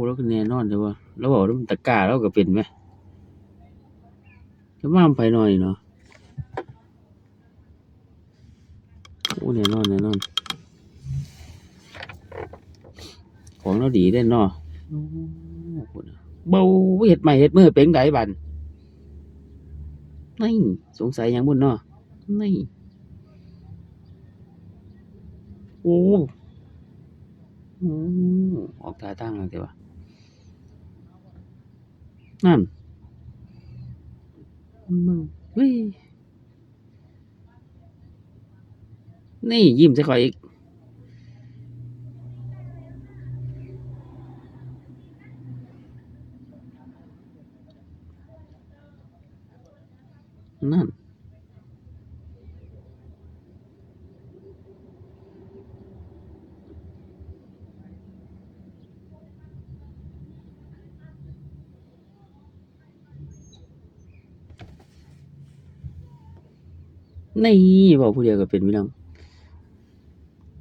ລາວກໍແນ່ນອນແທ້ວ່າ ລາວເວົ້ານຳຕາກ້າລາວກໍເປັນແມ. ຈະມານຳໃຜນໍນີ້ເນາະ. ໂອ້ ແນ່ນອນ ແນ່ນອນ ຂອງລາວດີເດ້ເນາະ. ໂອ້ ພຸ້ນນະ ເບົາ ເຮັດໄມ້ເຮັດມືເປັນໃດບາດນີ້ ສົງໄສຫຍັງບຸ້ນເນາະ ນີ້. ໂອ້ ໂອ້ ອອກທ່າທາງແລ້ວຕິວະ ນັ້ນ ເບິ່ງ ເຮີ້ຍ ນີ້ ຍິ້ມໃສ່ຂ້ອຍອີກ ນັ້ນ. ນີ້ ເວົ້າຜູ້ດຽວກໍເປັນພີ່ນ້ອງ.